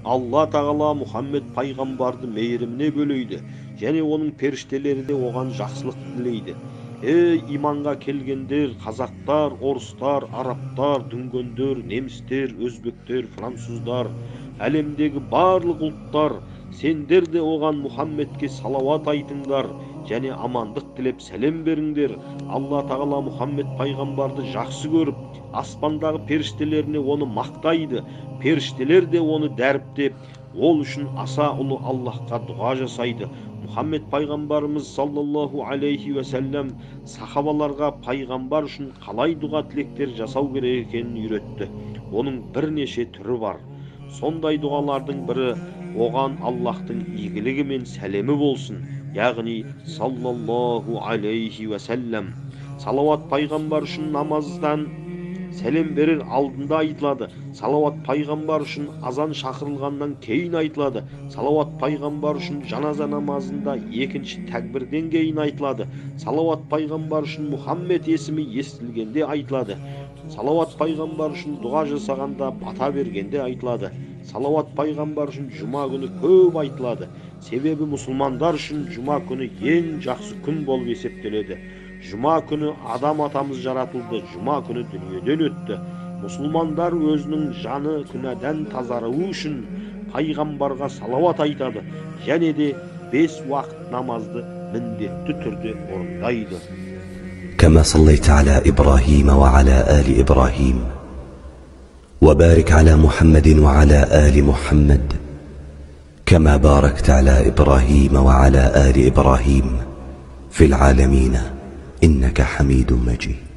Алла Тағала Мұхаммед пайғамбарды мейіріміне бөлейді және оның періштелері де оған жақсылық тілейді. Ей, иманға келгендер, қазақтар, орыстар, арабтар, дүнгендер, немістер, өзбектер, француздар, әлемдегі барлық ұлттар, сендер де оған Мұхаммедке салауат айтыңдар және амандық тілеп сәлем беріңдер. Алла Тағала Мұхаммед пайғамбарды жақсы көріп, аспандағы періштелеріне оны мақтайды. Періштелер де оны дәріптеп, ол үшін аса ұлы Аллаһқа дұға жасайды. Мұхаммед пайғамбарымыз саллаллаху алейхи уәсәлләм сахабаларға пайғамбар үшін қалай дұға тілектер жасау керек екенін үйретті. Оның бірнеше түрі бар. Сондай дұғалардың бірі оған Аллаһтың игілігі мен сәлемі болсын, яғни саллаллаху алейхи уәсәлләм. Салауат пайғамбар үшін намаздан сәлем берер алдында айтылады. Салауат пайғамбар үшін азан шақырылғаннан кейін айтылады. Салауат пайғамбар үшін жаназа намазында екінші тәкбірден кейін айтылады. Салауат пайғамбар үшін Мұхаммед есімі естілгенде айтылады. Салауат пайғамбар үшін дұға жасағанда, бата бергенде айтылады. Салауат пайғамбар үшін жұма күні көп айтылады. Себебі мұсылмандар үшін жұма күні ең жақсы күн болып есептеледі. Жұма күні Адам атамыз жаратылды, жұма күні дүниеден өтті. Мұсылмандар өзінің жаны күнәдан тазаруы үшін пайғамбарға салауат айтады және де 5 уақыт намазды міндетті түрде орындайды. كما صليت على إبراهيم وعلى آل إبراهيم وبارك على محمد وعلى آل محمد كما باركت على إبراهيم وعلى آل إبراهيم في العالمين إنك حميد مجيد.